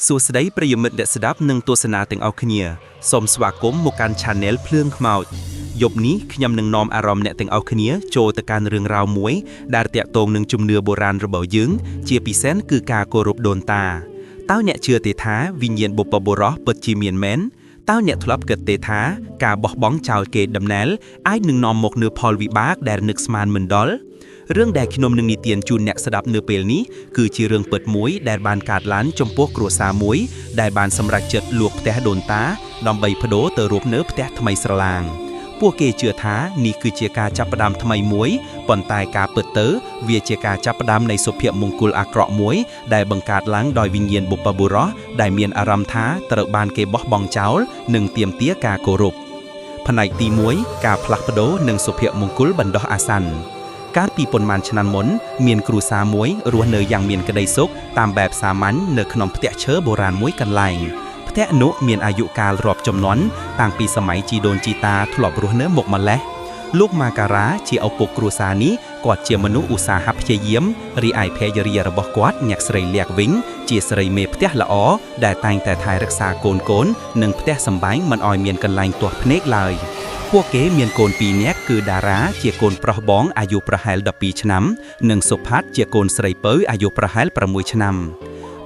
សួស្តីប្រិយមិត្តអ្នកស្ដាប់និងទស្សនាទាំងអស់គ្នាសូមស្វាគមន៍មកកាន់ Channel ភ្លើងខ្មោចយប់នេះខ្ញុំនឹងនាំអារម្មណ៍អ្នកទាំងអស់គ្នាចូលទៅកាន់រឿងរ៉ាវមួយដែលតាក់ទងនឹងជំនឿបុរាណរបស់យើង ជាពិសេសគឺការគោរពដូនតាតើអ្នកជឿទេថាវិញ្ញាណបុព្វបុរសពិតជាមានមែនតើអ្នកធ្លាប់គិតទេថាការបោះបង់ចោលគេដំណែលអាចនឹងនាំមកនូវផលវិបាកដែលនឹកស្មានមិនដល់ រឿងដែលខ្ញុំនឹងនិទានជូនអ្នកស្ដាប់នៅពេលនេះគឺជារឿងពិតមួយដែលបានកើតឡើងចំពោះគ្រួសារមួយដែលបានសម្រេចចិត្តលក់ផ្ទះដូនតាដើម្បីប្ដូរទៅរស់នៅផ្ទះថ្មីស្រឡាងពួកគេជឿថានេះគឺជាការចាប់ផ្ដើមថ្មីមួយប៉ុន្តែការពិតទៅវាជាការចាប់ផ្ដើមនៃសុភមង្គលអាក្រក់មួយដែលបង្កើតឡើងដោយវិញ្ញាណបុព្វបុរសដែលមានអារម្មណ៍ថាត្រូវបានគេបោះបង់ចោលនិងទាមទារការគោរព ផ្នែកទី1ការផ្លាស់ប្ដូរនិងសុភមង្គលបណ្ដោះអាសន្នកាលពីប៉ុន្មានឆ្នាំមុនមានគ្រួសារមួយរស់នៅយ៉ាងមានក្តីសុខតាមបែបសាមញ្ញនៅក្នុងផ្ទះឈើបុរាណមួយកន្លែងផ្ទះនោះមានអាយុកាលរាប់ជំនាន់តាំងពីសម័យជីដូនជីតាធ្លាប់រស់នៅមកម្លេះលោកម៉ាការ៉ាជាឪពុកគ្រួសារនេះគាត់ជាមនុស្សឧស្សាហ៍ព្យាយាមរីឯភរិយារបស់គាត់អ្នកស្រីលៀកវិញជាស្រីមេផ្ទះល្អដែលតែងតែថែរក្សាកូនៗនិងផ្ទះសម្បែងមិនឲ្យមានកន្លែងទាស់ភ្នែកឡើយ ពួកគេមានកូនពីរនាក់គឺតារាជាកូនប្រុសបងអាយុប្រហែល12ឆ្នាំនិងសុផាត់ជាកូនស្រីពៅអាយុប្រហែល6ឆ្នាំ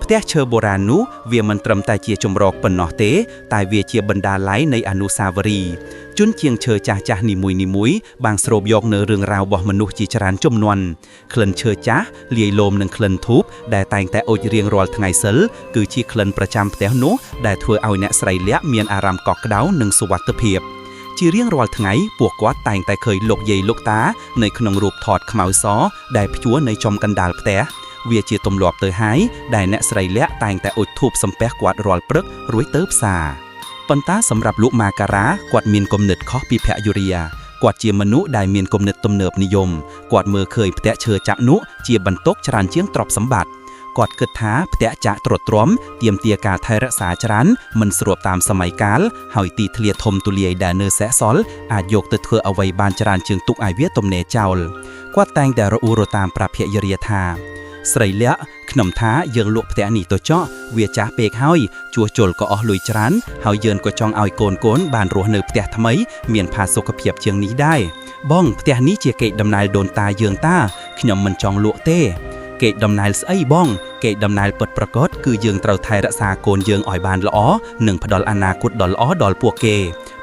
ផ្ទះឈើបុរាណនោះវាមិនត្រឹមតែជាជម្រកប៉ុណ្ណោះទេ តែវាជាបណ្ដាល័យនៃអនុស្សាវរីយ៍ជនជាងឈើចាស់ចាស់នីមួយៗបានស្រូបយកនៅរឿងរ៉ាវរបស់មនុស្សជាច្រើនជំនាន់ក្លិនឈើចាស់លាយឡូមនឹងក្លិនធូបដែលតែងតែអុជរៀងរាល់ថ្ងៃសិលគឺជាក្លិនប្រចាំផ្ទះនោះដែលធ្វើឲ្យអ្នកស្រីលក្ខមានអារម្មណ៍កក់ក្ដៅនិងសុវត្ថិភាព ជារៀងរាល់ថ្ងៃពួកគាត់តែងតែឃើញលោកយាយលោកតានៅក្នុងរូបថតខ្មៅសដែលព្យួរនៅចំកណ្ដាលផ្ទះវាជាទម្លាប់ទៅហើយដែលអ្នកស្រីលក្ខតែងតែអុជធូបសំពះគាត់រាល់ព្រឹករួចទៅផ្សារប៉ុន្តែសម្រាប់លោកម៉ាការ៉ាគាត់មានគំនិតខុសពីភរិយាគាត់ជាមនុស្សដែលមានគំនិតទំនើបនិយមគាត់មើលឃើញផ្ទះឈើចាក់នោះជាបន្ទុកច្រើនជាងទ្រព្យសម្បត្តិគាត់គិតថាផ្ទះចាក់ទ្រទ្រាំទាមទារការថែរក្សាច្រើនមិនស្របតាមសម័យកាលហើយទីធ្លាធំទូលាយដែលនៅសេសសល់អាចយកទៅធ្វើអ្វីបានច្រើនជាងទុកឲ្យវាទំនេរចោលគាត់តែងតែរអ៊ូរតាមប្រាប់ភរិយាថា ស្រីលក្ខខ្ញុំថាយើងលក់ផ្ទះនេះទៅចោះវាចាស់ពេកហើយជួសជុលក៏អស់លុយច្រើនហើយយើងក៏ចង់ឲ្យកូនៗបានរស់នៅផ្ទះថ្មីមានផាសុកភាពជាងនេះដែរបងផ្ទះនេះជាកេរដំណែលដូនតាយើងតាខ្ញុំមិនចង់លក់ទេ កេរដំណែលស្អីបងកេរដំណែលពិតប្រាកដគឺយើងត្រូវថែរក្សាកូនយើងឲ្យបានល្អនិងផ្ដល់អនាគតដ៏ល្អដល់ពួកគេ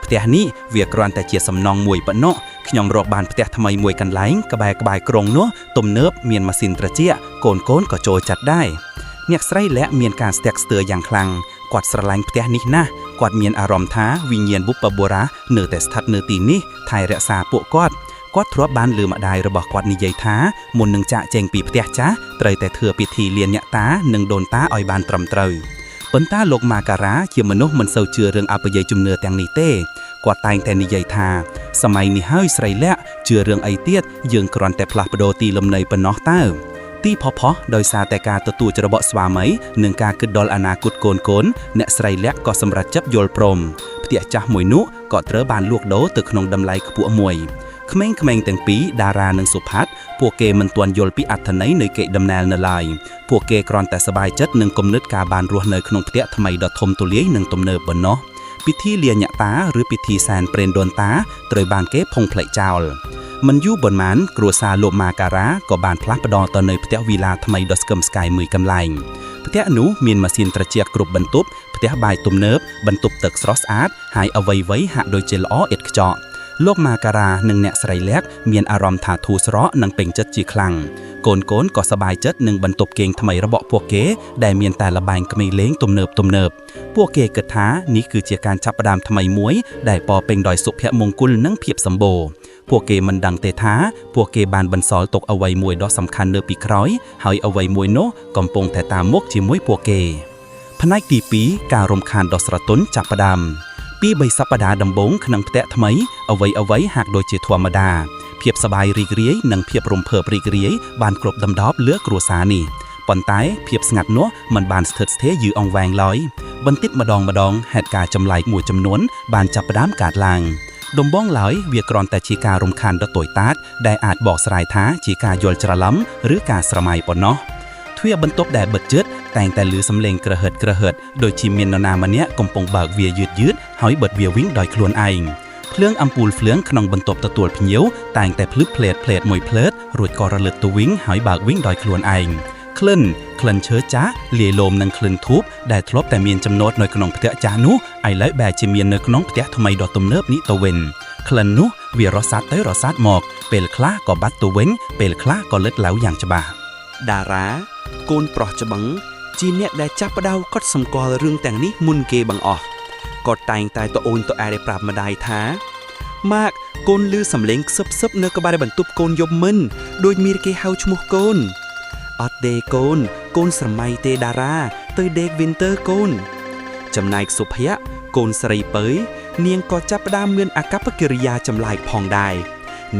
ផ្ទះនេះវាគ្រាន់តែជាសំណង់មួយប៉ុណ្ណោះខ្ញុំរកបានផ្ទះថ្មីមួយកន្លែងក្បែរក្បែរក្រុងនោះទំនើបមានម៉ាស៊ីនត្រជាក់កូនកូនក៏ចូលចិត្តដែរអ្នកស្រីលក្ខមានការស្ទាក់ស្ទើរយ៉ាងខ្លាំងគាត់ស្រឡាញ់ផ្ទះនេះណាស់គាត់មានអារម្មណ៍ថាវិញ្ញាណបុព្វបុរសនៅតែស្ថិតនៅទីនេះថែរក្សាពួកគាត់គាត់ធ្លាប់បានឮម្ដាយរបស់គាត់និយាយថាមុននឹងចាកចេញពីផ្ទះចាស់ត្រូវតែធ្វើពិធីលាអ្នកតានិងដូនតាឲ្យបានត្រឹមត្រូវប៉ុន្តែលោកម៉ាការ៉ាជាមនុស្សមិនសូវជឿរឿងអបយជំនឿទាំងនេះទេគាត់តែងតែនិយាយថាសម័យនេះហើយស្រីលក្ខជឿរឿងអីទៀតយើងគ្រាន់តែផ្លាស់ប្ដូរទីលំនៅប៉ុណ្ណោះតើទីផផោះដោយសារតែការទទូចរបស់ស្វាមីនិងការគិតដល់អនាគតកូនកូនអ្នកស្រីលក្ខក៏សម្រេចចិត្តយល់ព្រមផ្ទះចាស់មួយនោះក៏ត្រូវបានលក់ដូរទៅក្នុងតម្លៃខ្ពស់មួយក្មេងៗទាំងពីរតារានិងសុផាតពួកគេមិនទាន់យល់ពីអត្ថន័យនៃកេរដំណែលនៅឡើយពួកគេគ្រាន់តែសប្បាយចិត្តនឹងគំនិតការបានរស់នៅក្នុងផ្ទះថ្មីដ៏ធំទូលាយនិងទំនើបប៉ុណ្ណោះពិធីលាញាក់តាឬពិធីសែនព្រេនដូនតាត្រូវបានគេផុងផ្លេចចោលមិនយូរប៉ុន្មានគ្រួសារលោកម៉ាការ៉ាក៏បានផ្លាស់ប្ដូរទៅនៅផ្ទះវីឡាថ្មីដ៏ស្កឹមស្កាយមួយកន្លែងផ្ទះនោះមានម៉ាស៊ីនត្រជាក់គ្រប់បន្ទប់ផ្ទះបាយទំនើបបន្ទប់ទឹកស្រស់ស្អាតហើយអ្វីៗហាក់ដូចជាល្អឥតខ្ចោះលោកម៉ាការ៉ានិងអ្នកស្រីលក្ខមានអារម្មណ៍ថាធូរស្រកនិងពេញចិត្តជាខ្លាំងកូនកូនក៏សប្បាយចិត្តនឹងបន្ទប់គេងថ្មីរបស់ពួកគេដែលមានតែល្បែងក្មេងលេងទំនើបទំនើបពួកគេគិតថានេះគឺជាការចាប់ផ្ដើមថ្មីមួយដែលពោរពេញដោយសុភមង្គលនិងភាពសម្បូរពួកគេមិនដឹងទេថាពួកគេបានបន្សល់ទុកអ្វីមួយដ៏សំខាន់នៅពីក្រោយហើយអ្វីមួយនោះកំពុងតែតាមមុខជាមួយពួកគេ ផ្នែកទី2ការរំខានដ៏ស្រទន់ចាប់ផ្ដើមពីបីសប្តាហ៍ដំបូងក្នុងផ្ទះថ្មីអ្វីអ្វីហាក់ដូចជាធម្មតាភាពសប្បាយរីករាយនិងភាពរំភើបរីករាយបានគ្រប់ដណ្ដប់លើគ្រួសារនេះប៉ុន្តែភាពស្ងាត់នោះមិនបានស្ថិតស្ថេរយូរអង្វែងឡើយបន្តិចម្ដងម្ដងហេតុការណ៍ចម្លែកមួយចំនួនបានចាប់ផ្ដើមកើតឡើងដំបូងឡើយវាគ្រាន់តែជាការរំខានដ៏តូចតាចដែលអាចបកស្រាយថាជាការយល់ច្រឡំឬការស្រមៃប៉ុណ្ណោះ ទ្ ទ្វារបន្ទប់ដែលបិទជិតតែងតែឮសំឡេងក្រហឹតក្រហឹតដូចជាមាននរណាម្នាក់កំពុងបើកវាយឺតយឺតហើយបិទវាវិញដោយខ្លួនឯងភ្លើងអំពូលភ្លើងក្នុងបន្ទប់ទទួលភ្ញៀវតែងតែភ្លឺផ្លេតផ្លេតមួយភ្លើតរួចក៏រលត់ទៅវិញហើយបើកវិញដោយខ្លួនឯងក្លិនក្លិនឈើចាស់លាយឡូមនឹងក្លិនធូបដែលធ្លាប់តែមានចំណតនៅក្នុងផ្ទះចាស់នោះឥឡូវបែរជាមាននៅក្នុងផ្ទះថ្មីដ៏ទំនើបនេះទៅវិញក្លិននោះវារសាត់ទៅរសាត់មកពេលខ្លះក៏បាត់ទៅវិញពេលខ្លះក៏លេចឡើងយ៉ាងច្បាស់ តារាកូនប្រុសច្បងជាអ្នកដែលចាប់ផ្ដើមកត់សម្គាល់រឿងទាំងនេះមុនគេបង្អស់គាត់តែងតែត្អូញត្អែរឲ្យប្រាប់ម្ដាយថាម៉ាក់កូនឮសំឡេងខ្សឹបខ្សឹបនៅក្បែរបន្ទប់កូនយប់មិញដូចមានគេហៅឈ្មោះកូនអត់ទេកូនកូនស្រមៃទេតារា ទៅដេកវិញទៅកូន ចំណែកសុភ័ក្រកូនស្រីពៅនាងក៏ចាប់ផ្ដើមមានអាកប្បកិរិយាចម្លែកផងដែរ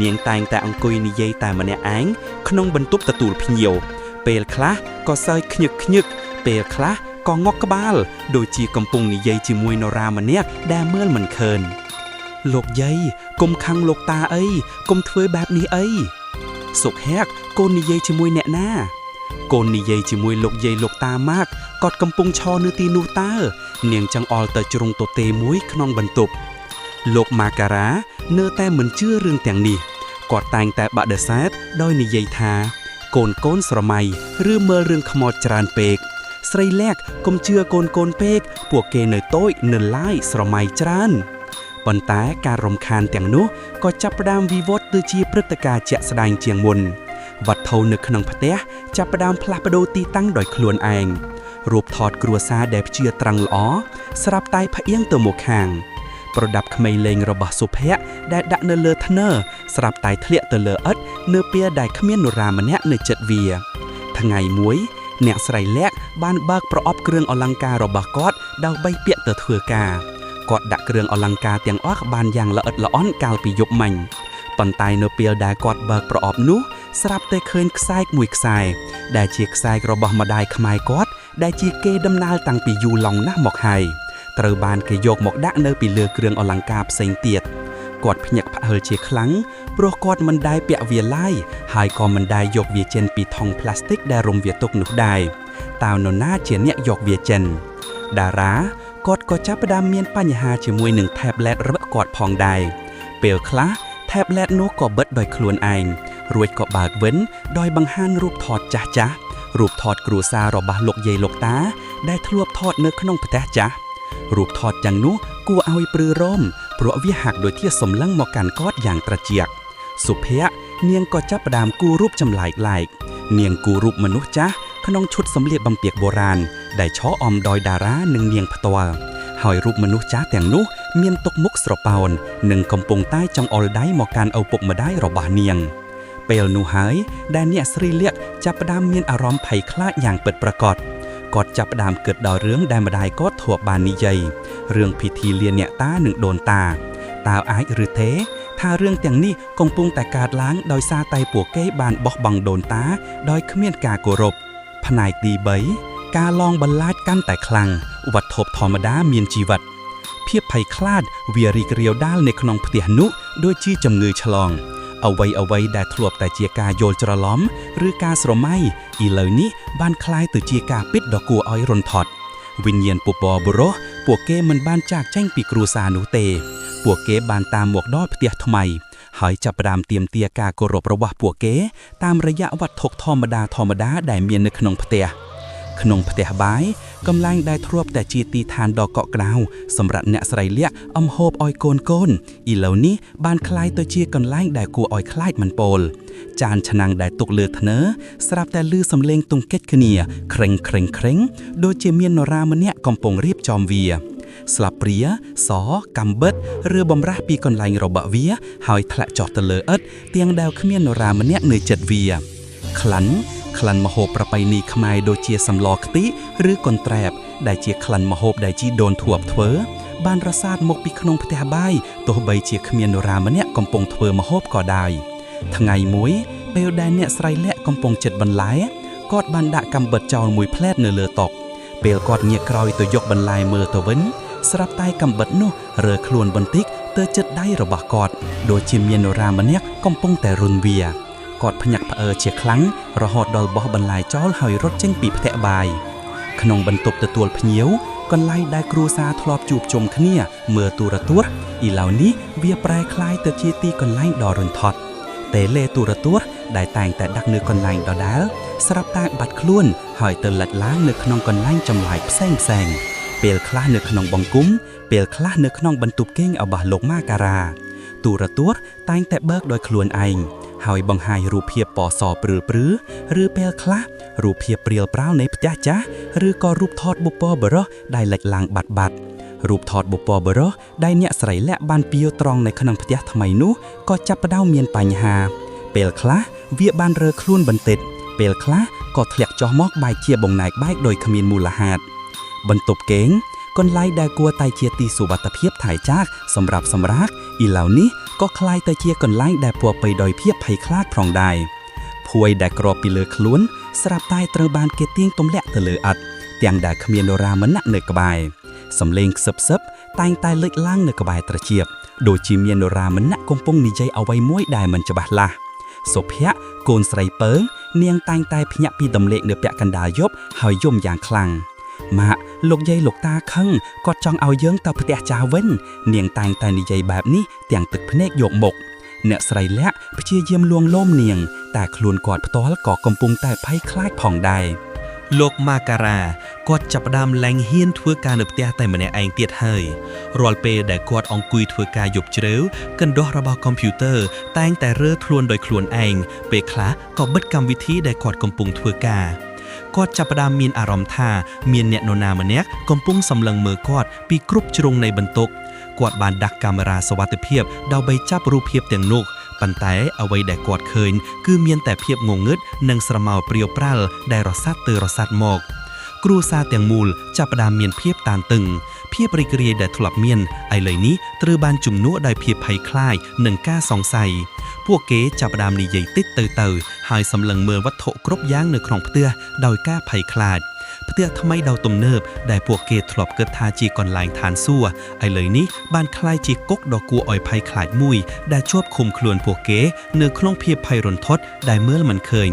នាងតែងតែអង្គុយនិយាយតែម្នាក់ឯងក្នុងបន្ទប់ទទួលភ្ញៀវ ពេលខ្លះក៏សើចខ្ញឹកខ្ញឹកពេលខ្លះក៏ងក់ក្បាល ដូចជាកំពុងនិយាយជាមួយនរណាម្នាក់ដែលមើលមិនឃើញលោកយាយកុំខឹងលោកតាអីកុំធ្វើបែបនេះអីសុភ័ក្រកូននិយាយជាមួយអ្នកណា កូននិយាយជាមួយលោកយាយលោកតាម៉ាក់គាត់កំពុងឈរនៅទីនោះតើនាងចង្អុលទៅជ្រុងទទេមួយក្នុងបន្ទប់លោកម៉ាការ៉ានៅតែមិនជឿរឿងទាំងនេះគាត់តែងតែបដិសេធដោយនិយាយថា កូនកូនស្រមៃឬមើលរឿងខ្មោចច្រើនពេក ស្រីលក្ខកុំជឿកូនកូនពេក ពួកគេនៅតូចនៅឡាយស្រមៃច្រើនប៉ុន្តែការរំខានទាំងនោះក៏ចាប់ផ្ដើមវិវត្តទៅជាព្រឹត្តិការណ៍ជាក់ស្ដែងជាងមុនវត្ថុនៅក្នុងផ្ទះចាប់ផ្ដើមផ្លាស់ប្ដូរទីតាំងដោយខ្លួនឯងរូបថតគ្រួសារដែលព្យាត្រង់ល្អស្រាប់តែផ្អៀងទៅមកខាង ប្រដាប់ក្មេងលេងរបស់សុភ័ក្រដែលដាក់នៅលើធ្នើរស្រាប់តែធ្លាក់ទៅលើឥដ្ឋនៅពេលដែលគ្មាននរណាម្នាក់នៅជិតវា ថ្ងៃមួយ អ្នកស្រីលក្ខបានបើកប្រអប់គ្រឿងអលង្ការរបស់គាត់ដើម្បីពាក់ទៅធ្វើការគាត់ដាក់គ្រឿងអលង្ការទាំងអស់បានយ៉ាងល្អិតល្អន់កាលពីយប់មិញប៉ុន្តែនៅពេលដែលគាត់បើកប្រអប់នោះស្រាប់តែឃើញខ្សែកមួយខ្សែដែលជាខ្សែករបស់ម្ដាយខ្មែរគាត់ដែលជាគេដំណើរតាំងពីយូរឡោងណាស់មកហើយត្រូវបានគេយកមកដាក់នៅពីលើគ្រឿងអលង្ការផ្សេងទៀតគាត់ភ្ញាក់ផ្អើលជាខ្លាំងព្រោះគាត់មិនដែលពាក់វាឡើយហើយក៏មិនដែលយកវាចេញពីថង់ប្លាស្ទិកដែលរុំវាទុកនោះដែរតើនរណាជាអ្នកយកវាចេញតារាគាត់ក៏ចាប់ផ្ដើមមានបញ្ហាជាមួយនឹង tablet របស់គាត់ផងដែរពេលខ្លះ tablet នោះក៏បិទដោយខ្លួនឯងរួចក៏បើកវិញដោយបង្ហាញរូបថតចាស់ចាស់រូបថតគ្រួសាររបស់លោកយាយលោកតា ដែលធ្លាប់ថតនៅក្នុងផ្ទះចាស់រូបថតទាំងនោះគួរឲ្យព្រឺរោមព្រោះវាហាក់ដូចជាសម្លឹងមកកាន់គាត់យ៉ាងត្រជាក់សុភ័ក្រនាងក៏ចាប់ផ្ដើមគូររូបចម្លែកឡែកនាងគូររូបមនុស្សចាស់ក្នុងឈុតសម្លៀកបំពាក់បុរាណដែលឈរអមដោយតារានិងនាងផ្ទាល់ហើយរូបមនុស្សចាស់ទាំងនោះមានទុកមុខស្រពោននិងកំពុងតែចង្អុលដៃមកកាន់ឪពុកម្ដាយរបស់នាង ពេលនោះហើយដែលអ្នកស្រីលក្ខចាប់ផ្ដើមមានអារម្មណ៍ភ័យខ្លាចយ៉ាងពិតប្រាកដគាត់ចាប់ផ្ដើមគិតដល់រឿងដែលម្ដាយគាត់ធ្លាប់បាននិយាយរឿងពិធីលាអ្នកតានិងដូនតាតើអាចឬទេ ថារឿងទាំងនេះកំពុងតែកើតឡើងដោយសារតែពួកគេបានបោះបង់ដូនតាដោយគ្មានការគោរពផ្នែកទី3ការលងបន្លាចកាន់តែខ្លាំងវត្ថុធម្មតាមានជីវិត ភាពភ័យខ្លាចវារីករាលដាលនៅក្នុងផ្ទះនោះដូចជាជំងឺឆ្លង អ្វីអ្វីដែលធ្លាប់តែជាការយល់ច្រឡំឬការស្រមៃឥឡូវនេះបានក្លាយទៅជាការពិតដ៏គួរឲ្យរន្ធត់វិញ្ញាណពពបុរសពួកគេមិនបានចាកចេញពីគ្រួសារនោះទេ ពួកគេបានតាមមកដល់ផ្ទះថ្មី ហើយចាប់ផ្ដើមទាមទារការគោរពរបស់ពួកគេ តាមរយៈវត្ថុធម្មតាធម្មតាដែលមាននៅក្នុងផ្ទះ ក្នុងផ្ទះបាយ កន្លែងដែលធ្លាប់តែជាទីឋានដ៏កក់ក្ដៅសម្រាប់អ្នកស្រីលក្ខអំហូបឲ្យកូនកូនឥឡូវនេះបានក្លាយទៅជាកន្លែងដែលគួរឲ្យខ្លាចមិនពោលចានឆ្នាំងដែលទុកលើធ្នើស្រាប់តែឮសំឡេងទង្គិចគ្នាក្រេងក្រេងក្រេងដូចជាមាននរណាម្នាក់កំពុងរៀបចំវា ស្លាបព្រាសកំបិតឬបំរាស់ពីកន្លែងរបស់វា ហើយធ្លាក់ចុះទៅលើឥដ្ឋទាំងដែលគ្មាននរណាម្នាក់នៅចិត្តវា ក្លិនក្លិនម្ហូបប្រពៃណីខ្មែរដូចជាសម្លខ្ទិះឬកន្ត្រែបដែលជាក្លិនម្ហូបដែលជីដូនធ្លាប់ធ្វើ បានរសាតមកពីក្នុងផ្ទះបាយទោះបីជាគ្មាននរណាម្នាក់កំពុងធ្វើម្ហូបក៏ដោយថ្ងៃមួយពេលដែលអ្នកស្រីលក្ខកំពុងចិត្តបន្លែគាត់បានដាក់កំបិតចោលមួយផ្លែតនៅលើតុពេលគាត់ងាកក្រោយទៅយកបន្លែមើលទៅវិញស្រាប់តែកំបិតនោះរើខ្លួនបន្តិចទៅចិត្តដៃរបស់គាត់ដូចជាមាននរណាម្នាក់កំពុងតែរុនវា។ គាត់ភ្ញាក់ផ្អើលជាខ្លាំងរហូតដល់បោះបន្លាយចោលហើយរត់ចេញពីផ្ទះបាយក្នុងបន្ទប់ទទួលភ្ញៀវកន្លែងដែលគ្រួសារធ្លាប់ជួបជុំគ្នាមើលទូរទស្សន៍ឥឡូវនេះវាប្រែក្លាយទៅជាទីកន្លែងដ៏រន្ធត់តេលេទូរទស្សន៍ដែលតែងតែដាក់នៅកន្លែងដដែលស្រាប់តែបាត់ខ្លួនហើយទៅលិចឡើងនៅក្នុងកន្លែងចម្លែកផ្សេងផ្សេងៗពេលខ្លះនៅក្នុងបង្គំពេលខ្លះនៅក្នុងបន្ទប់គេងរបស់លោកម៉ាការ៉ាទូរទស្សន៍តែងតែបើកដោយខ្លួនឯងហើយបង្ហាញរូបភាពពណ៌សព្រឿព្រឿឬពេលខ្លះរូបភាពព្រាលប្រាវនៃផ្ទះចាស់ឬក៏រូបថតបុព្វបុរសដែលលិចឡើងបាត់បាត់រូបថតបុព្វបុរសដែលអ្នកស្រីលាក់បានពៀវត្រង់នៅក្នុងផ្ទះថ្មីនោះក៏ចាប់ផ្ដើមមានបញ្ហា ពេលខ្លះវាបានរើខ្លួនបន្តិចពេលខ្លះក៏ធ្លាក់ចុះមកបែកជាបំណែកបែកដោយគ្មានមូលហេតុបន្ទប់គេងកន្លែងដែលគួរតែជាទីសុវត្ថិភាពថៃចាកសម្រាប់សម្រាកឥឡូវនេះក៏ក្លាយទៅជាកន្លែងដែលពោរពេញដោយភាពភ័យខ្លាចផងដែរភួយដែលគ្របពីលើខ្លួនស្រាប់តែត្រូវបានគេទាញទម្លាក់ទៅលើឥដ្ឋទាំងដែលគ្មាននរណាម្នាក់នៅក្បែរសំឡេងខ្សឹបសឹបតែងតែលេចឡើងនៅក្បែរត្រចៀបដូចជាមាននរណាម្នាក់កំពុងនិយាយអ្វីមួយដែលមិនច្បាស់លាស់សុភ័ក្រកូនស្រីពើងនាងតែងតែភ្ញាក់ពីដំលេកនៅពាក់កណ្ដាលយប់ហើយយំយ៉ាងខ្លាំងម៉ាក់លោកយាយលោកតាខឹងគាត់ចង់ឲ្យយើងទៅផ្ទះចាស់វិញនាងតែងតែនិយាយបែបនេះទាំងទឹកភ្នែកយកមុខអ្នកស្រីលាក់ព្យាយាមលួងលោមនាង តែខ្លួនគាត់ផ្ទាល់ក៏កំពុងតែភ័យខ្លាចផងដែរ លោកម៉ាការ៉ាគាត់ចាប់ផ្ដើមលែងហ៊ានធ្វើការនៅផ្ទះតែម្នាក់ឯងទៀតហើយរាល់ពេលដែលគាត់អង្គុយធ្វើការយប់ជ្រៅកណ្ដោះរបស់កុំព្យូទ័រតែងតែរើខ្លួនដោយខ្លួនឯងពេលខ្លះក៏បិទកម្មវិធីដែលគាត់កំពុងធ្វើការគាត់ចាប់ផ្ដើមមានអារម្មណ៍ថាមានអ្នកនរណាម្នាក់កំពុងសម្លឹងមើលគាត់ពីគ្រប់ជ្រុងនៃបន្ទប់គាត់បានដាក់កាមេរ៉ាសុវត្ថិភាពដើម្បីចាប់រូបភាពទាំងនោះប៉ុន្តែអ្វីដែលគាត់ឃើញគឺមានតែភាពងងឹតនិងស្រមោលព្រាវប្រាល់ដែលរសាត់ទៅរសាត់មក គ្រួសារទាំងមូលចាប់ផ្ដើមមានភាពតានតឹងភាពរីករាយដែលធ្លាប់មានឥឡូវនេះត្រូវបានជំនួសដោយភាពភ័យខ្លាចនិងការសង្ស័យពួកគេចាប់ផ្ដើមនិយាយតិចទៅទៅហើយសម្លឹងមើលវត្ថុគ្រប់យ៉ាងនៅក្នុងផ្ទះដោយការភ័យខ្លាចផ្ទះថ្មីដ៏ទំនើបដែលពួកគេធ្លាប់គិតថាជាកន្លែងឋានសួគ៌ឥឡូវនេះបានក្លាយជាគុកដ៏គួរឲ្យភ័យខ្លាចមួយដែលជាប់ឃុំខ្លួនពួកគេនៅក្នុងភាពភ័យរន្ធត់ដែលមើលមិនឃើញ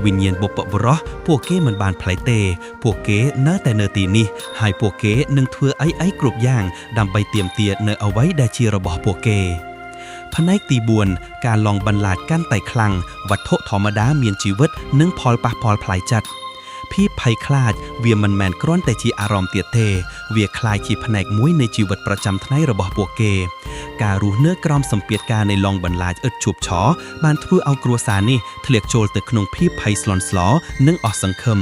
វិញ្ញាណបុព្វបុរសពួកគេមិនបានផ្លេចទេ ពួកគេនៅតែនៅទីនេះហើយពួកគេនឹងធ្វើអីអីគ្រប់យ៉ាងដើម្បីទាមទារនៅអ្វីដែលជារបស់ពួកគេ ផ្នែកទី4ការលងបន្លាចកាន់តែខ្លាំងវត្ថុធម្មតាមានជីវិតនិងផលប៉ះពាល់ផ្លូវចិត្តភាពភ័យខ្លាចវាមិនមែនគ្រាន់តែជាអារម្មណ៍ទៀតទេ វាក្លាយជាផ្នែកមួយនៃជីវិតប្រចាំថ្ងៃរបស់ពួកគេ ការរស់នៅក្រោមសម្ពាធការនៃលងបន្លាចឥតឈប់ឈរបានធ្វើឲ្យគ្រួសារនេះធ្លាក់ចូលទៅក្នុងភាពភ័យស្លន់ស្លោនិងអស់សង្ឃឹម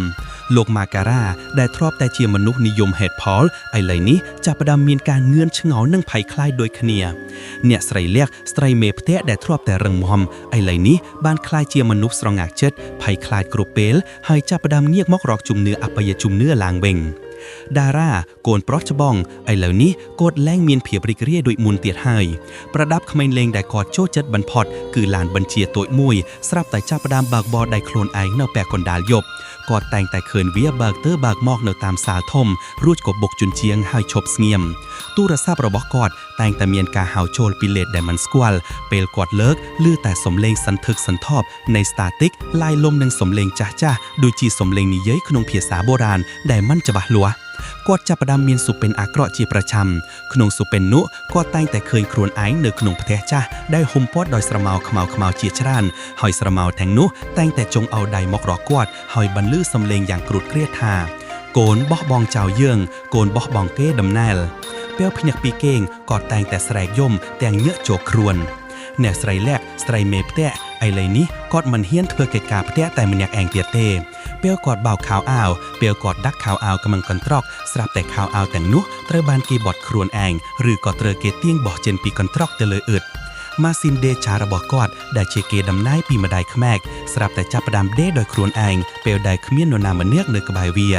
លោកម៉ាការ៉ាដែលធ្លាប់តែជាមនុស្សនិយមហេតុផលឥឡូវនេះចាប់ផ្ដើមមានការងឿនឆ្ងល់និងភ័យខ្លាចដូចគ្នា អ្នកស្រីលក្ខស្ត្រីមេផ្ទះដែលធ្លាប់តែរឹងមាំឥឡូវនេះបានក្លាយជាមនុស្សស្រងាក់ចិត្តភ័យខ្លាចគ្រប់ពេលហើយចាប់ផ្ដើមងាកមករកជំនឿអបិយជំនឿឡើងវិញ តារាកូនប្រុសច្បងឥឡូវនេះគាត់លែងមានភាពរីករាយដូចមុនទៀតហើយប្រដាប់ក្មេងលេងដែលគាត់ចូលចិត្តបំផុតគឺឡានបញ្ជាតូចមួយស្រាប់តែចាប់ផ្ដើមបើកបរដៃខ្លួនឯងនៅពាក់កណ្ដាលយប់គាត់តែងតែឃើញវាបើកទៅបើកមកនៅតាមសាលធំរួចក៏បុកជញ្ជាំងហើយឈប់ស្ងៀមទូរស័ព្ទរបស់គាត់តែងតែមានការហៅចូលពីលេខដែលមិនស្គាល់ពេលគាត់លើកឮតែសំឡេងសន្ធឹកសន្ធាប់នៃ static ឡាយលំនឹងសំឡេងចាស់ៗដូចជាសំឡេងនិយាយក្នុងភាសាបុរាណដែលមិនច្បាស់លាស់ គាត់ចាប់ផ្ដើមមានសុបិនអាក្រក់ជាប្រចាំក្នុងសុបិននោះគាត់តែងតែឃើញខ្លួនឯងនៅក្នុងផ្ទះចាស់ដែលហ៊ុំព័ទ្ធដោយស្រមោលខ្មៅៗជាច្រើនហើយស្រមោលទាំងនោះតែងតែចង់ឲ្យដៃមករកគាត់ហើយបន្លឺសំឡេងយ៉ាងគ្រួតគ្រាតថាកូនបោះបង់ចោលយើងកូនបោះបង់គេដំណែលពេលភ្ញាក់ពីគេងគាត់តែងតែស្រែកយំទាំងញើសជោគខ្លួនអ្នកស្រីលាក់ស្រីមេផ្ទះឥឡូវនេះគាត់មិនហ៊ានធ្វើកិច្ចការផ្ទះតែម្នាក់ឯងទៀតទេ ពេលគាត់បោកខោអាវពេលគាត់ដាក់ខោអាវកំងកន្ត្រកស្រាប់តែខោអាវទាំងនោះត្រូវបានគេបត់ខ្លួនឯងឬក៏ត្រូវគេទាញបោះចេញពីកន្ត្រកទៅលើអ៊ឹតម៉ាស៊ីនដេរឆារបស់គាត់ដែលជាគេដំណើរពីម្ដាយក្មេកស្រាប់តែចាប់ផ្ដើមដេរដោយខ្លួនឯងពេលដែលគ្មាននរណាម្នាក់នៅក្បែរវា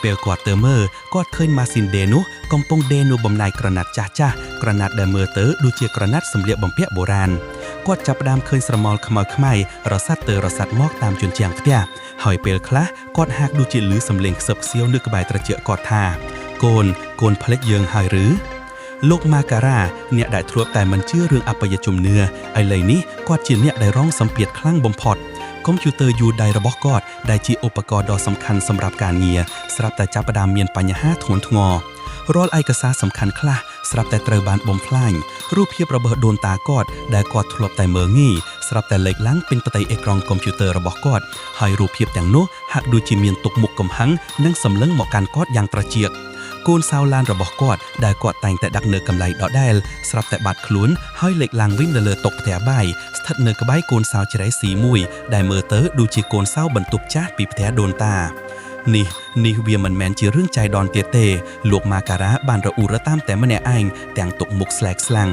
ពេលគាត់ទៅមើលគាត់ឃើញម៉ាស៊ីនដេរនោះកំពុងដេរនៅបំណែកក្រណាត់ចាស់ចាស់ក្រណាត់ដែលមើលទៅដូចជាក្រណាត់សម្លៀកបំពាក់បុរាណគាត់ចាប់ផ្ដើមឃើញស្រមោលខ្មៅខ្មៅរសាត់ទៅរសាត់មកតាមជញ្ជាំងផ្ទះហើយពេលខ្លះគាត់ហាក់ដូចជាឮសំឡេងខ្សឹបខ្សៀវនៅក្បែរត្រចៀកគាត់ថាកូនកូនភ្លេចយើងហើយឬ លោកម៉ាការ៉ាអ្នកដែលធ្លាប់តែមិនជឿរឿងអបិយជំនឿឥឡូវនេះគាត់ជាអ្នកដែលរងសម្ពាធខ្លាំងបំផុតកុំព្យូទ័រយួរដៃរបស់គាត់ដែលជាឧបករណ៍ដ៏សំខាន់សម្រាប់ការងារស្រាប់តែចាប់ផ្ដើមមានបញ្ហាធ្ងន់ធ្ងររាល់ឯកសារសំខាន់ខ្លះស្រាប់តែត្រូវបានបំផ្លាញរូបភាពរបស់ដូនតាគាត់ដែលគាត់ធ្លាប់តែមើលងាយស្រាប់តែលេចឡើងពេញផ្ទៃអេក្រង់កុំព្យូទ័ររបស់គាត់ហើយរូបភាពទាំងនោះហាក់ដូចជាមានទុកមុខកំហឹងនិងសម្លឹងមកកាន់គាត់យ៉ាងត្រចៀក កូនសោឡានរបស់គាត់ដែលគាត់តែងតែដាក់នៅកន្លែងដដែលស្រាប់តែបាត់ខ្លួនហើយលេចឡើងវិញនៅលើតុផ្ទះបាយស្ថិតនៅក្បែរកូនសោជ្រែស៊ីមួយដែលមើលទៅដូចជាកូនសោបន្ទប់ចាស់ពីផ្ទះដូនតានេះនេះវាមិនមែនជារឿងចៃដន្យទៀតទេលោកម៉ាការ៉ាបានរអ៊ូរតាមតែម្នាក់ឯងទាំងទុកមុខស្លែកស្លាំង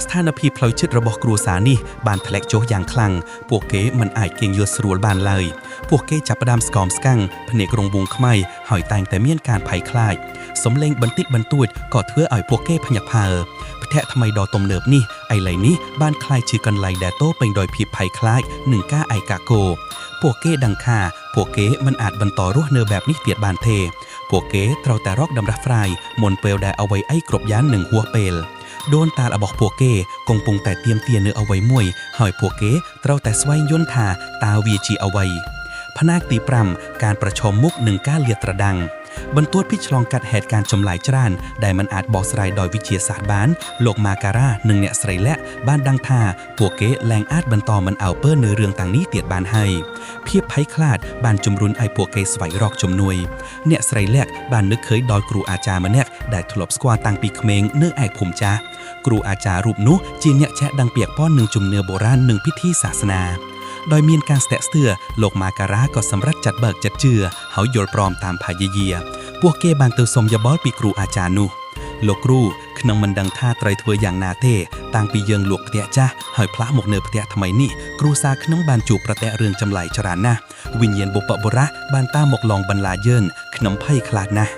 ស្ថានភាពផ្លូវចិត្តរបស់គ្រួសារនេះបានធ្លាក់ចុះយ៉ាងខ្លាំងពួកគេមិនអាចគេងយល់ស្រួលបានឡើយពួកគេចាប់ផ្ដើមស្គមស្កាំងភ្នែករងវងខ្មៅហើយតែងតែមានការភ័យខ្លាច សំឡេងបន្តិចបន្តួចក៏ធ្វើឲ្យពួកគេភ្ញាក់ផ្អើលផ្ទះថ្មីដ៏ទំនើបនេះឥឡូវនេះបានក្លាយជាកន្លែងដែលតពេញដោយភាពភ័យខ្លាចនិងការឯកាគោពួកគេដឹងថាពួកគេមិនអាចបន្តរស់នៅបែបនេះទៀតបានទេពួកគេត្រូវតែរកដំណោះស្រាយមុនពេលដែលអ្វីអីគ្រប់យ៉ាងនឹងហួសពេលដូនតារបស់ពួកគេកំពុងតែទៀមទានៅអ្វីមួយហើយពួកគេត្រូវតែស្វែងយល់ថាតើវាជាអ្វីផ្នែកទី5ការប្រឈមមុខនឹងការលាតត្រដាង បន្ទាប់ពីឆ្លងកាត់ហេតុការណ៍ចម្លែកច្រើនដែលមិនអាចបកស្រាយដោយវិទ្យាសាស្ត្របានលោកម៉ាការ៉ានិងអ្នកស្រីលាក់បានដឹងថាពួកគេលែងអាចបន្តមិនអើពើនៅរឿងទាំងនេះទៀតបានហើយភាពភ័យខ្លាចបានជំរុញឲ្យពួកគេស្វែងរកជំនួយអ្នកស្រីលាក់បាននឹកឃើញដល់គ្រូអាចារ្យម្នាក់ដែលធ្លាប់ស្គាល់តាំងពីក្មេងនៅឯភូមិចាស់គ្រូអាចារ្យរូបនោះជាអ្នកចេះដឹងពាក្យពន់នឹងជំនឿបុរាណនិងពិធីសាសនា ដោយមានការស្ទាក់ស្ទើរលោកម៉ាការ៉ាក៏សម្រេចចាត់បើកចិត្តជឿហើយយល់ព្រមតាមផាយាយាពួកគេបានទៅសុំយោបល់ពីគ្រូអាចារ្យនោះលោកគ្រូខ្ញុំមិនដឹងថាត្រូវធ្វើយ៉ាងណាទេតាំងពីយើងលក់ផ្ទះចាស់ហើយផ្លាស់មកនៅផ្ទះថ្មីនេះគ្រូសាខ្ញុំបានជួបប្រទះរឿងចម្លែកច្រើនណាស់វិញ្ញាណបុព្វបុរសបានតាមមកលងបន្លាយើងខ្ញុំភ័យខ្លាចណាស់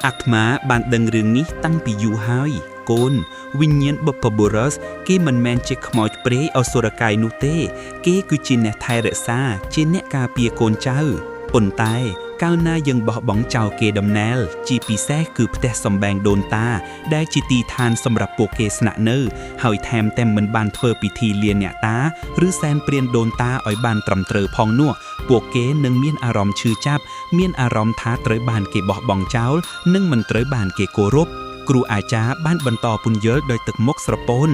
អាត្មាបានដឹងរឿងនេះតាំងពីយូរហើយកូនវិញ្ញាណបុព្វបុរសគេមិនមែនជាខ្មោចព្រាយអសុរកាយនោះទេ គេគឺជាអ្នកថែរក្សាជាអ្នកការពារកូនចៅប៉ុន្តែកាលណាយើងបោះបង់ចោលគេដំណែលជាពិសេសគឺផ្ទះសម្បែងដូនតា ដែលជាទីឋានសម្រាប់ពួកគេស្នាក់នៅ ហើយថែមទាំងមិនបានធ្វើពិធីលាអ្នកតាឬសែនព្រេនដូនតាឲ្យបានត្រឹមត្រូវផងនោះពួកគេនឹងមានអារម្មណ៍ឈឺចាប់មានអារម្មណ៍ថាត្រូវបានគេបោះបង់ចោលនិងមិនត្រូវបានគេគោរពគ្រូអាចារ្យបានបន្តពន្យល់ដោយទឹកមុខស្រពោន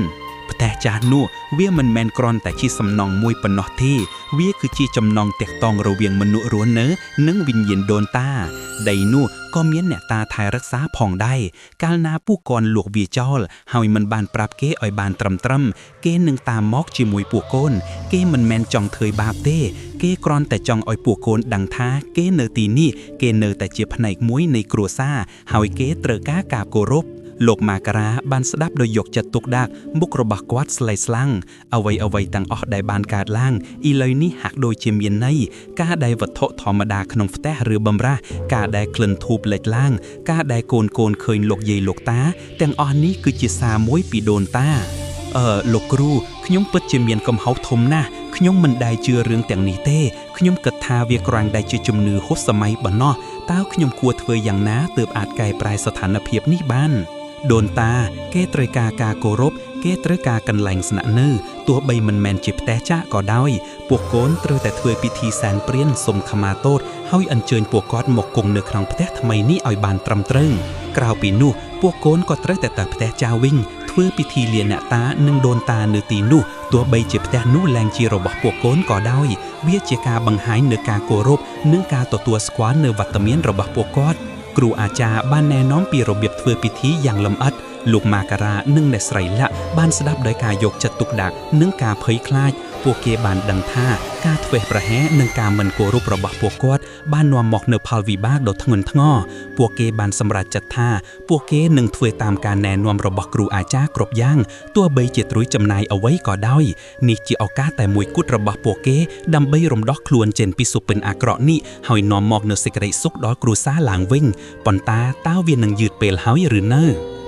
ផ្ទះចាស់នោះវាមិនមែនគ្រាន់តែជាសំណង់មួយប៉ុណ្ណោះទេវាគឺជាចំណងទាក់ទងរវាងមនុស្សរស់នៅនិងវិញ្ញាណដូនតាដីនោះក៏មានអ្នកតាថែរក្សាផងដែរកាលណាពួកគាត់លួកវាចោលហើយមិនបានប្រាប់គេឲ្យបានត្រឹមត្រឹមគេនឹងតាមមកជាមួយពួកកូន គេមិនមែនចង់ធ្វើបាបទេ គេគ្រាន់តែចង់ឲ្យពួកកូនដឹងថាគេនៅទីនេះគេនៅតែជាផ្នែកមួយនៃគ្រួសារហើយគេត្រូវការការគោរពលោកម៉ាការ៉ាបានស្ដាប់ដោយយកចិត្តទុកដាក់មុខរបស់គាត់ស្លេកស្លាំងអ្វីអ្វីទាំងអស់ដែលបានកើតឡើងឥឡូវនេះហាក់ដូចជាមានន័យការដែលវត្ថុធម្មតាក្នុងផ្ទះឬបំរាស់ការដែលក្លិនធូបលេចឡើងការដែលកូនកូនឃើញលោកយាយលោកតាទាំងអស់នេះគឺជាសារមួយពីដូនតា អឺលោកគ្រូខ្ញុំពិតជាមានកំហុសធំណាស់ខ្ញុំមិនដែលជឿរឿងទាំងនេះទេខ្ញុំគិតថាវាគ្រាន់តែជាជំនឿហួសសម័យប៉ុណ្ណោះតើខ្ញុំគួរធ្វើយ៉ាងណាទើបអាចកែប្រែស្ថានភាពនេះបានដូនតាគេត្រូវការការគោរពគេត្រូវការកន្លែងស្នាក់នៅទោះបីមិនមែនជាផ្ទះចាស់ក៏ដោយពួកកូនត្រូវតែធ្វើពិធីសែនព្រេនសុំខមាទោសហើយអញ្ជើញពួកគាត់មកគង់នៅក្នុងផ្ទះថ្មីនេះឲ្យបានត្រឹមត្រូវក្រៅពីនោះពួកកូនក៏ត្រូវតែទៅផ្ទះចាស់វិញធ្វើពិធីលាអ្នកតានិងដូនតានៅទីនោះទោះបីជាផ្ទះនោះលែងជារបស់ពួកកូនក៏ដោយវាជាការបង្ហាញនូវការគោរពនិងការទទួលស្គាល់នូវវត្តមានរបស់ពួកគាត់គ្រូអាចារ្យបានណែនាំពីរបៀបធ្វើពិធីយ៉ាងលម្អិតលោកម៉ាការ៉ានិងអ្នកស្រីលាក់បានស្ដាប់ដោយការយកចិត្តទុកដាក់និងការភ័យខ្លាចពួកគេបានដឹងថាការធ្វេសប្រហែសនិងការមិនគោរពរបស់ពួកគាត់បាននាំមកនូវផលវិបាកដ៏ធ្ងន់ធ្ងរពួកគេបានសម្រេចចិត្តថាពួកគេនឹងធ្វើតាមការណែនាំរបស់គ្រូអាចារ្យគ្រប់យ៉ាងទោះបីជាត្រួយចំណាយអ្វីក៏ដោយនេះជាឱកាសតែមួយគត់របស់ពួកគេដើម្បីរំដោះខ្លួនចេញពីសុបិនអាក្រក់នេះហើយនាំមកនូវសេចក្តីសុខដល់គ្រួសារឡើងវិញប៉ុន្តែតើវានឹងយឺតពេលហើយឬនៅ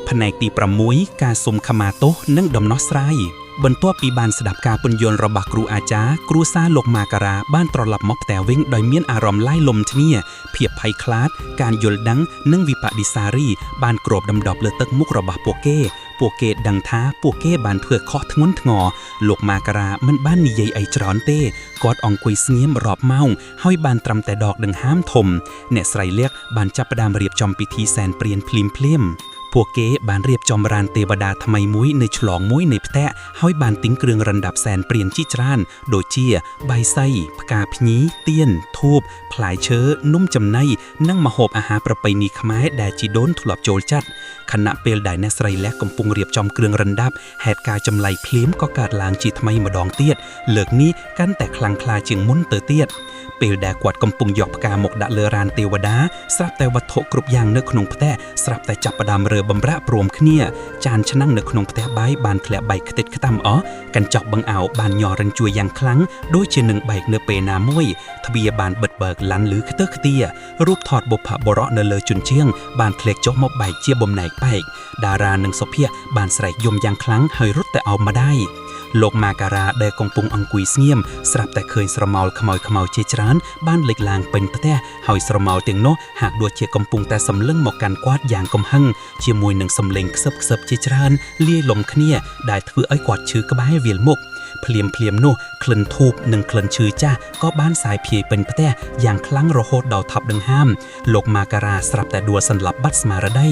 ផ្នែកទី6ការសុំខមាទោសនិងដំណោះស្រាយ បន្ទាប់ពីបានស្ដាប់ការពន្យល់របស់គ្រូអាចារ្យគ្រួសារលោកម៉ាការ៉ាបានត្រឡប់មកផ្ទះវិញដោយមានអារម្មណ៍ឡាយលំគ្នាភាពភ័យខ្លាចការយល់ដឹងនិងវិបដិសារីបានគ្របដណ្ដប់លើទឹកមុខរបស់ពួកគេ ពួកគេដឹងថាពួកគេបានធ្វើខុសធ្ងន់ធ្ងរលោកម៉ាការ៉ាមិនបាននិយាយអីច្រើនទេគាត់អង្គុយស្ងៀមរាប់ម៉ោងហើយបានត្រឹមតែដកដង្ហើមធំអ្នកស្រីលៀកបានចាប់ផ្ដើមរៀបចំពិធីសែនព្រេនភ្លាមភ្លាមៗពួកគេបានរៀបចំរានទេវតាថ្មីមួយនៅឆ្លងមួយនៃផ្ទះហើយបានទិញគ្រឿងរណ្ដាប់សែនព្រេនជាច្រើនដូចជាបាយសីផ្កាភ្ញីទៀនធូបផ្លែឈើនំចំណីនិងម្ហូបអាហារប្រពៃណីខ្មែរដែលជីដូនធ្លាប់ចូលចិត្តខណៈពេលដែលអ្នកស្រីលះកំពុងរៀបចំគ្រឿងរណ្ដាប់ហេតុការណ៍ចម្លែកភ្លាមក៏កើតឡើងជាថ្មីម្ដងទៀតលើកនេះកាន់តែខ្លាំងក្លាជាងមុនទៅទៀតពេលដែលគាត់កំពុងយកផ្កាមកដាក់លើរានទេវតាស្រាប់តែវត្ថុគ្រប់យ៉ាងនៅក្នុងផ្ទះស្រាប់តែចាប់ផ្ដើមរើបំរាក់ព្រមគ្នាចានឆ្នាំងនៅក្នុងផ្ទះបាយបានធ្លាក់បែកខ្ទេចខ្តាំអស់កញ្ចក់បង្អោបានញ័ររញ្ជួយយ៉ាងខ្លាំងដូចជានឹងបែកនៅពេលណាមួយទ្វារបានបិទបើកឡាន់លឺខ្ទើខ្ទារូបថតបុព្វបុរសនៅលើជញ្ជាំងបានធ្លាក់ចុះមកបែកជាបំណែកបែកតារានិងសុភ័ក្របានស្រែកយំយ៉ាងខ្លាំងហើយរត់ទៅអោបម្ដាយលោកម៉ាការ៉ាដែលកំពុងអង្គុយស្ងៀមស្រាប់តែឃើញស្រមោលខ្មោចខ្មៅជាច្រើនបានលេចឡើងពេញផ្ទះហើយស្រមោលទាំងនោះហាក់ដូចជាកំពុងតែសម្លឹងមកកាន់គាត់យ៉ាងកំហឹងជាមួយនឹងសម្លេងខ្សឹបខ្សឹបជាច្រើនលាយលំគ្នាដែលធ្វើឲ្យគាត់ឈឺក្បែរវាលមុខភ្លាមភ្លាមនោះក្លិនធូបនិងក្លិនឈឺចាស់ក៏បានសាយភាយពេញផ្ទះយ៉ាងខ្លាំងរហូតដល់ថប់ដង្ហើមលោកម៉ាការ៉ាស្រាប់តែដួលសន្លប់បាត់ស្មារតី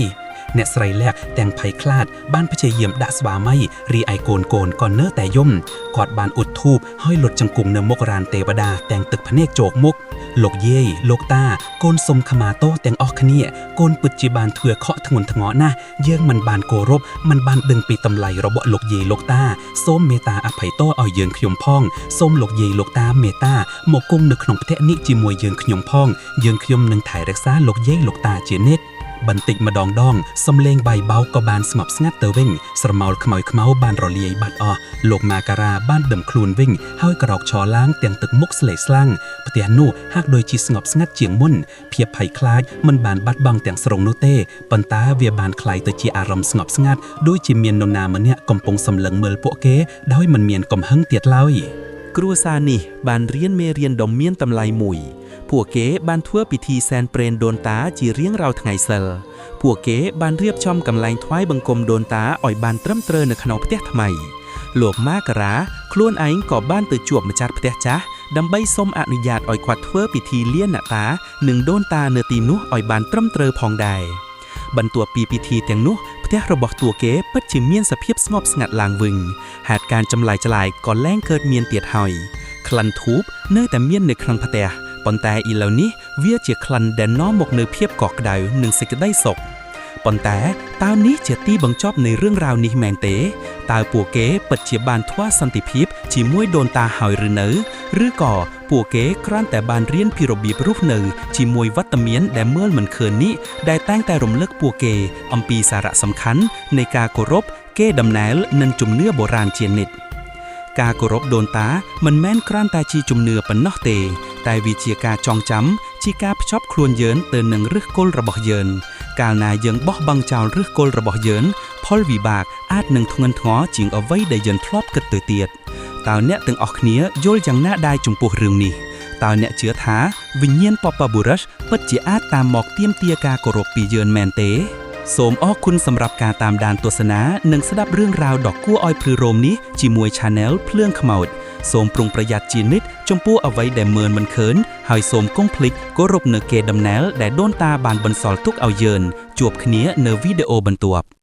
អ្នកស្រីលក្ខទាំងភ័យខ្លាចបានព្យាយាមដាក់ស្វាមីរីឯកូនកូនក៏នៅតែយំគាត់បានអ៊ុតធូបហើយលុតជង្គង់នៅមុខរានទេវតាទាំងទឹកភ្នែកជោកមុខលោកយាយលោកតាកូនសុំខមាទោសទាំងអស់គ្នាកូនពិតជាបានធ្វើខកធ្ងន់ធ្ងរណាស់យើងមិនបានគោរពមិនបានដឹងពីតម្លៃរបស់លោកយាយលោកតាសូមមេត្តាអភ័យទោសឲ្យយើងខ្ញុំផងសូមលោកយាយលោកតាមេត្តាមកគង់នៅក្នុងផ្ទះនេះជាមួយយើងខ្ញុំផងយើងខ្ញុំនឹងថែរក្សាលោកយាយលោកតាជានិច្ចបន្តិចម្ដងដងសំលេងបាយបោកក៏បានស្ងប់ស្ងាត់ទៅវិញស្រមោលខ្មៅខ្មៅបានរលាយបាត់អស់លោកម៉ាការ៉ាបានដឹមខ្លួនវិញហើយក្រោកឈរឡើងទាំងទឹកមុខស្លេកស្លាំងផ្ទះនោះហាក់ដូចជាស្ងប់ស្ងាត់ជាងមុនភាពភ័យខ្លាចមិនបានបាត់បង់ទាំងស្រុងនោះទេប៉ុន្តែវាបានក្លាយទៅជាអារម្មណ៍ស្ងប់ស្ងាត់ដូចជាមាននរណាម្នាក់កំពុងសម្លឹងមើលពួកគេដោយមិនមានកំហឹងទៀតឡើយ គ្រួសារនេះបានរៀនមេរៀនដ៏មានតម្លៃមួយ ពួកគេបានធ្វើពិធីសែនព្រេនដូនតាជារៀងរាល់ថ្ងៃសិលពួកគេបានរៀបចំកន្លែងថ្វាយបង្គំដូនតាឲ្យបានត្រឹមត្រូវនៅក្នុងផ្ទះថ្មី លោកម៉ាការ៉ាខ្លួនឯងក៏បានទៅជួបម្ចាស់ផ្ទះចាស់ដើម្បីសុំអនុញ្ញាតឲ្យគាត់ធ្វើពិធីលាអ្នកតានិងដូនតានៅទីនោះឲ្យបានត្រឹមត្រូវផងដែរបន្ទាប់ពីពិធីទាំងនោះផ្ទះរបស់ពួកគេពិតជាមានសភាពស្ងប់ស្ងាត់ឡើងវិញហេតុការណ៍ចម្លែកៗក៏លែងកើតមានទៀតហើយក្លិនធូបនៅតែមាននៅក្នុងផ្ទះប៉ុន្តែឥឡូវនេះវាជាក្លិនដែលនាំមកនូវភាពកក់ក្ដៅនិងសេចក្តីសុខប៉ុន្តែតើនេះជាទីបញ្ចប់នៃរឿងរ៉ាវនេះមែនទេតើពួកគេពិតជាបានធ្វើសន្តិភាពជាមួយដូនតាហើយឬនៅឬក៏ពួកគេគ្រាន់តែបានរៀនពីរបៀបរស់នៅជាមួយវត្តមានដែលមើលមិនឃើញនេះដែលតែងតែរំលឹកពួកគេអំពីសារៈសំខាន់នៃការគោរពកេរដំណែលនិងជំនឿបុរាណជានិច្ចការគោរពដូនតាមិនមែនគ្រាន់តែជាជំនឿប៉ុណ្ណោះទេ តែវាជាការចងចាំជាការភ្ជាប់ខ្លួនយើងទៅនឹងឫសគល់របស់យើងកាលណាយើងបោះបង់ចោលឫសគល់របស់យើងផលវិបាកអាចនឹងធ្ងន់ធ្ងរជាងអ្វីដែលយើងធ្លាប់គិតទៅទៀតតើអ្នកទាំងអស់គ្នាយល់យ៉ាងណាដែរចំពោះរឿងនេះតើអ្នកជឿថាវិញ្ញាណបពបុរសពិតជាអាចតាមមកទាមទារការគោរពពីយើងមែនទេសូមអរគុណសម្រាប់ការតាមដានទស្សនានិងស្ដាប់រឿងរ៉ាវដ៏គួរឲ្យព្រឺរោមនេះជាមួយ Channel ភ្លើងខ្មោចសូមប្រុងប្រយ័ត្នជានិច្ចចំពោះអ្វីដែលមើលមិនឃើញហើយសូមកុំភ្លេចគោរពនៅកេរដំណែលដែលដូនតាបានបន្សល់ទុកឲ្យយើងជួបគ្នានៅវីដេអូបន្ទាប់។